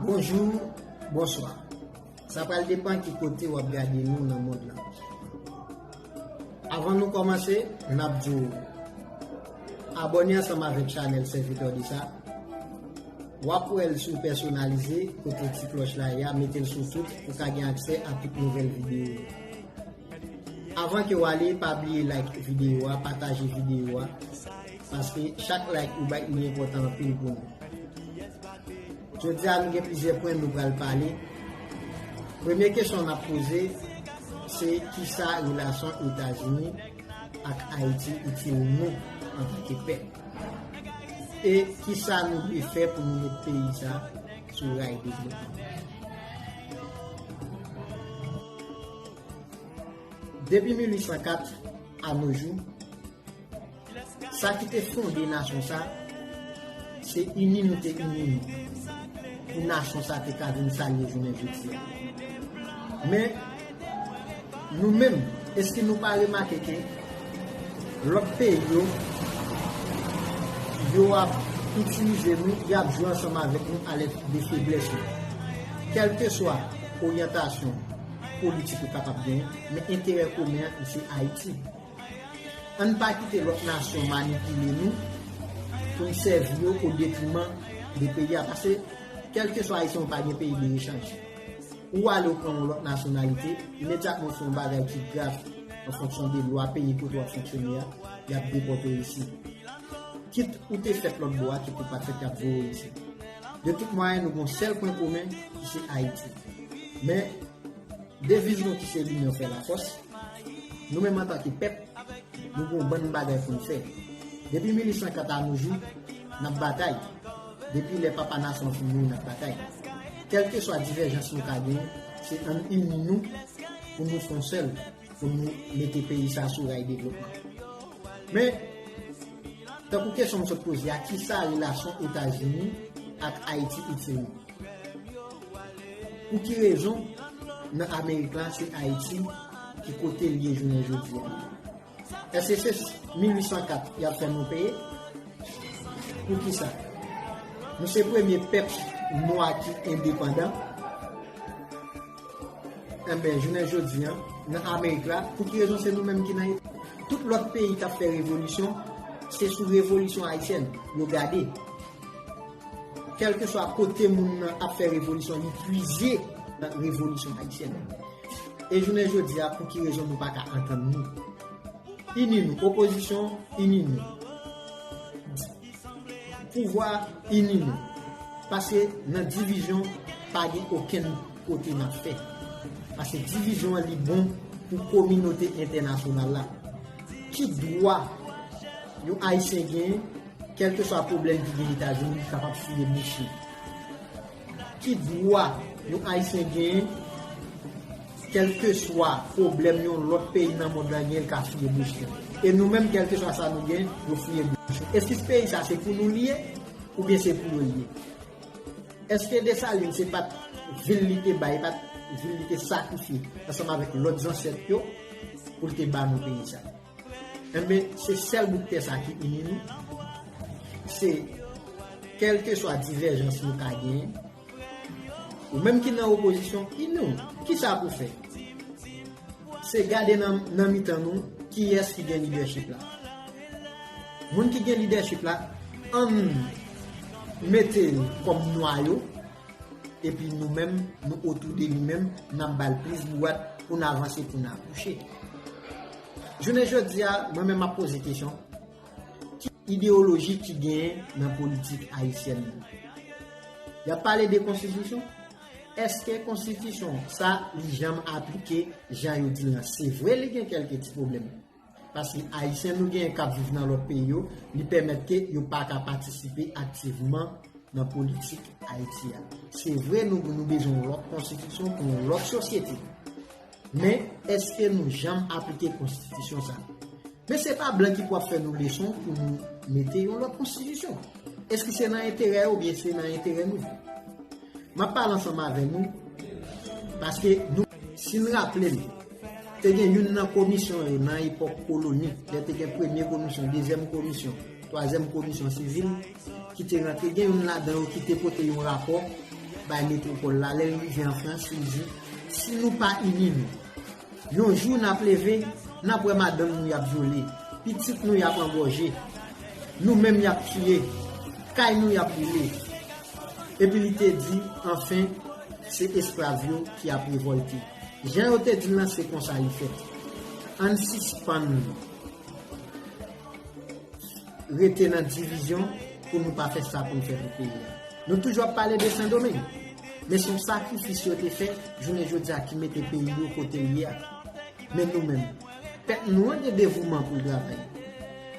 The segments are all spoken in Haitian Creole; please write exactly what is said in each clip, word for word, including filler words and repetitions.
Bonjou, bonswa. Sa pral depann ki kote w ap gade nou nan mond lan. Avan nou kòmanse, n ap di w abòne ansanm avèk chanèl Sèvitè de Sa. W ap wè l sou pèsonalize, kote ti klòch la ye a, mete l sou tout pou w ka gen aksè a tout nouvèl videyo yo. Avan ke w ale, pa bliye like videyo a, pataje videyo a, paske chak like ou bay li enpòtan anpil pou nou. Jodi a, nou gen plizyè pwen nou pral pale. Premye kesyon n ap poze, se kisa relasyon Etazini ak Ayiti itil nou antanke pèp? E kisa nou dwe fè pou nou met peyi sa sou ray devlopman? Depi mil uit san kat a no jou, sa ki te fonde nasyon sa, se ini nou te ini nou pou nasyon sa te ka vin sa l ye jounen jodi a. Men, nou menm, èske nou pa remake ke lòt peyi yo, yo ap itilize nou, y ap jwe ansanm avèk nou alèd de feblès nou? Kèlkeswa oryantasyon politik ou kapab genyen, men enterè komen an, se Ayiti. Ann pa kite lòt nasyon manipile nou pou n sèvi yo o detriman de peyi a. Paske, kèlkeswa Ayisyen, ou pa gen peyi de rechanj. Ou ale, ou pran yon lòt nasyonalite, imedyatman w fè yon bagay ki grav an fonksyon de lwa peyi kote w ap fonksyone a, y ap depòte w isit. Kit ou te fèt lòt bò a, kit ou pa t fèt, y ap voye w isit. De tout mwayen, nou gen yon sèl pwen komen, ki se Ayiti. Men, deviz nou ki se Linyon fè lafòs, nou menm antanke pèp, nou gen yon bann bagay pou n fè. Depi mil uit san kat a no jou, n ap batay. Depi lè papa nasyon an fin mouri, n ap batay. Kèlkeswa divèjans nou ka genyen, se ann ini nou pou nou fè yon sèl, pou nou mete peyi sa sou ray devlopman. Men, tankou kesyon m sot poze a, kisa relasyon Etazini ak Ayiti itil nou? Pou ki rezon nan Amerik la se Ayiti ki kote l ye jounen jodi a? Èske se mil uit san kat y ap fè nou peye? Poukisa? Nou se premye pèp nwa ki endepandan. Enben, jounen jodi a, nan Amerik la, pou ki rezon se nou menm ki nan eta? Tout lòt peyi k ap fè revolisyon, se sou revolisyon ayisyèn yo gade. Kèlkeswa kote moun nan ap fè revolisyon, li pwize nan revolisyon ayisyèn. E jounen jodi a, pou ki rezon nou pa ka antann nou? Ini nou, opozisyon, ini nou. Pouvwa, ini nou. Paske nan divizyon, pa gen okenn kote n ap fè. Paske divizyon an, li bon pou kominote entènasyonal la. Ki dwa yon Ayisyen genyen, kèlkeswa pwoblèm ki gen Etazini, li kapab fouye bouch li? Ki dwa yon Ayisyen genyen, kèlkeswa pwoblèm yon lòt peyi nan mond lan genyen, l ka fouye bouch li? E nou menm, kèlkeswa sa nou genyen, yo fouye bouch nou. Èske peyi sa se pou nou li ye, oubyen se pou yo li ye? Èske Desalin se pa t vil li te bay, pa t vil li te sakrifye ansanm avèk lòt zansèt yo pou l te ba nou peyi sa? Enben, se sèl bout tè sa ki ini nou. Se kèlkeswa divèjans nou ka genyen, ou menm ki nan opozisyon, ini w. Kisa pou fè? Se gade nan, nan mitan nou, kiyès ki gen lidèchip la. Moun ki gen lidèchip la, ann mete l kòm nwayo, epi nou menm, nou otou de li menm, n ap ba l plis bwat pou n avanse, pou n akouche. Jounen jodi a, mwen menm m ap poze kesyon, ki ideyoloji ki genyen nan politik ayisyèn nan? Y ap pale de konstitisyon. Èske konstitisyon sa, li janm aplike jan yo di l lan? Se vre, li gen kèlke ti pwoblèm. Paske Ayisyen nou genyen k ap viv nan lòt peyi yo, li pèmèt ke yo pa ka patisipe aktivman nan politik Ayiti a. Se vre, nou, nou bezwen yon lòt konstitisyon pou yon lòt sosyete. Men, èske nou janm aplike konstitisyon sa? Men se pa blan ki pou ap fè nou leson pou nou mete yon lòt konstitisyon. Èske se nan enterè yo oubyen se nan enterè nou? M ap pale ansanm avè nou, paske nou, si n raple n, te gen youn nan komisyon yo nan epòk koloni, lè te gen premye komisyon, dezyèm komisyon, twazyèm komisyon sivil ki te rantre, gen youn ladan yo ki te pote yon rapò bay metwopòl la. Lè l rive an Frans, li di, si nou pa ini nou, yon jou n ap leve, n ap wè madanm nou y ap vyole, pitit nou y ap angòje, nou menm y ap tiye, kay nou y ap boule. Epi li te di, anfen, se esklav yo ki ap revòlte. Jan yo te di l lan, se konsa li fèt. Ann sispann rete nan divizyon pou nou pa fè sa pou n fè pou peyi a. Nou toujou ap pale de Sendomeng, men se yon sakrifis yo te fè jounen jodi a ki mete peyi yo kote l ye a. Men nou menm, pèp nou an gen devouman pou l travay.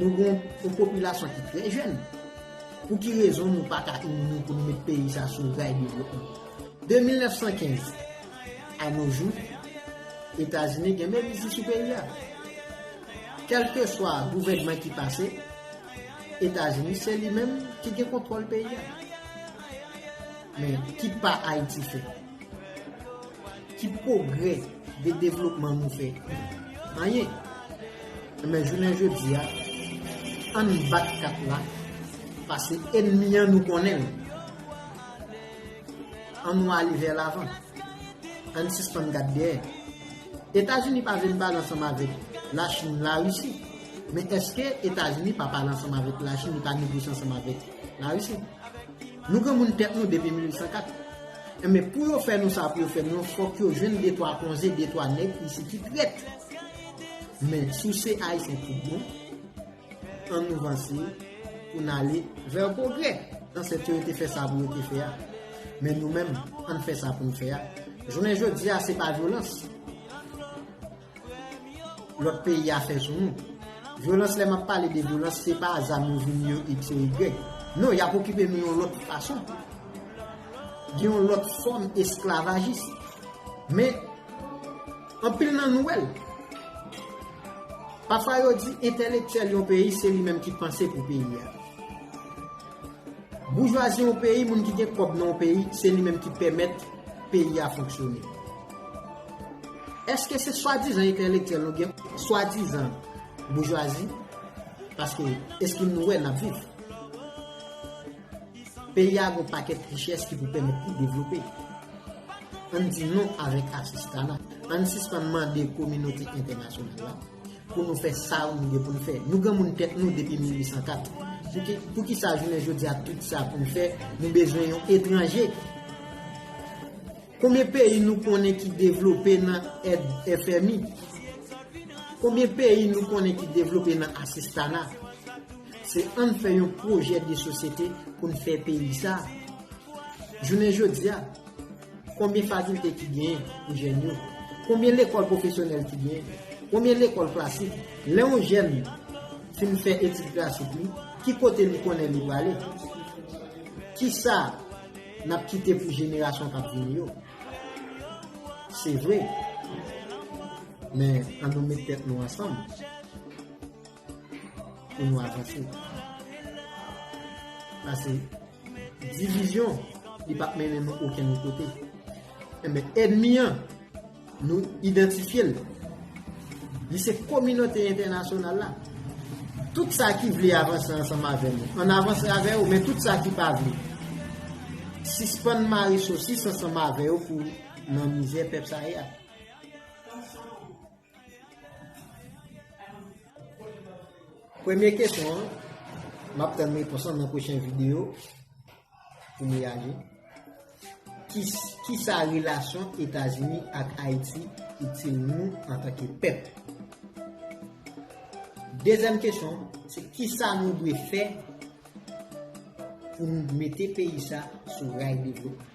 Nou gen yon popilasyon ki trè jèn. Pou ki rezon nou pa ka ini nou pou nou met peyi sa sou ray devlopman? De mil nèf san kenz a nos jours, Etazini gen men vizit sou peyi a. Kèlkeswa gouvènman ki pase, Etazini se li menm ki gen kontwòl peyi a. Men ki pa Ayiti fè? Ki pwogrè de devlopman nou fè? Anyen. Men jounen jodi a, ann bat kat la, paske ènmi an nou konnen l. Ann nou ale vè lavan. Ann sispann gad dèyè. Etazini pa vin pale ansanm avèk Lachin, Larisi. Men èske Etazini pa pale ansanm avèk Lachin, li pa negosye ansanm avèk Larisi? Nou granmoun tèt nou depi mil uit san kat. Enben, pou yo fè nou sa, pou yo fè nou, fòk yo jwenn de twa konze, de twa nèg isi ki trèt. Men, si w se Ayisyen tout bon, ann nou vanse pou n ale vè pwogrè. Zansèt yo, yo te fè sa pou yo te fè a. Men nou menm, ann fè sa pou n fè a. Jounen jodi a, se pa vyolans lòt peyi a fè sou nou. Vyolans, lè m ap pale de vyolans, se pa zam yo vini, yo X, yo Y. Non, y ap okipe nou yon lòt fason. Gen yon lòt fòm esklavajis. Men, anpil nan nou wè l. Pafwa yo di entèlektyèl yon peyi, se li menm ki panse pou peyi a. Boujwazi yon peyi, moun ki gen kòb nan yon peyi, se li menm ki pèmèt peyi a fonksyone. Èske se swadizan entèlektyèl nou gen, swadizan boujwazi? Paske èske nou wè n ap viv? Peyi a gen yon pakèt richès ki pou pèmèt li devlope. Ann di non avèk asistana. Ann sispann mande kominote entènasyonal la pou nou fè sa nou gen pou n fè. Nou granmoun tèt nou depi mil uit san kat. Pou ki, pou ki sa jounen jodi a tout sa pou n fè, nou bezwen yon etranje? Konbyen peyi nou konnen ki devlope nan èd F M I? Konbyen peyi nou konnen ki devlope nan asistana? Se ann fè yon pwojè de sosyete pou n fè peyi sa. Jounen jodi a, konbyen fakilte ki genyen pou jèn yo? Konbyen lekòl pwofesyonèl ki genyen? Konbyen lekòl klasik? Lè yon jèn fin fè etid klasik li, ki kote li konnen li prale? Kisa n ap kite pou jenerasyon k ap vini yo? Se vre, men ann nou met tèt nou ansanm pou nou avanse. Paske divizyon, li p ap mennen nou okenn kote. Enben, ènmi an, nou idantifye l. Li se kominote entènasyonal la. Tout sa ki vle avanse ansanm avè nou, ann avanse avè yo, men tout sa ki pa vle, sispann mare sosis ansanm avè yo pou nan mizè pèp sa ye a. Premye kesyon an, m ap tann repons lan nan pwochen videyo pou m reyaji. Ki, kisa relasyon Etazini ak Ayiti itil nou antanke pèp? Dezyèm kesyon, se kisa nou dwe fè pou nou mete peyi sa sou ray devlopman?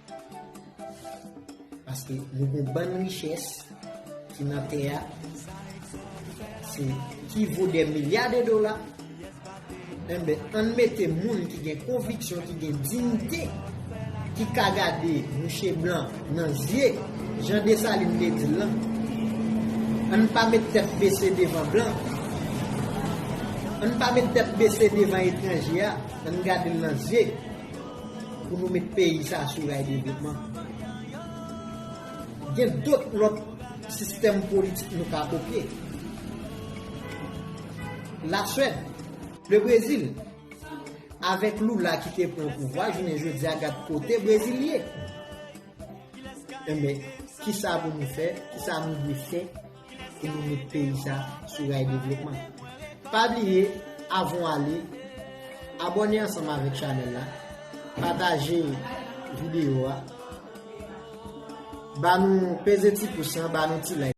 Paske nou gon bann richès ki nan tè a, se, ki vo dè milya de dola. Enben, ann mete moun ki gen konviksyon, ki gen diyite, ki ka gade mouche blan nan zye, jan Desalin te di l lan. Ann pa met tèt bese devan blan. Ann pa met tèt bese devan etranje a. Ann gade l nan zye pou nou met peyi sa sou ray devlopman. Gen dòt lòt sistèm politik nou ka kopye. Laswèd, Lebrezil, Avèk Lula ki te pran pouvwa, jounen jodi a, gad kote Brezil ye. Enben, kisa pou nou fè? Kisa nou dwe fè pou nou met peyi sa sou ray devlopman? Pa bliye, avan w ale, abòne ansanm avèk chanèl la, pataje videyo a, ba nou peze ti pous lan, ba nou ti like.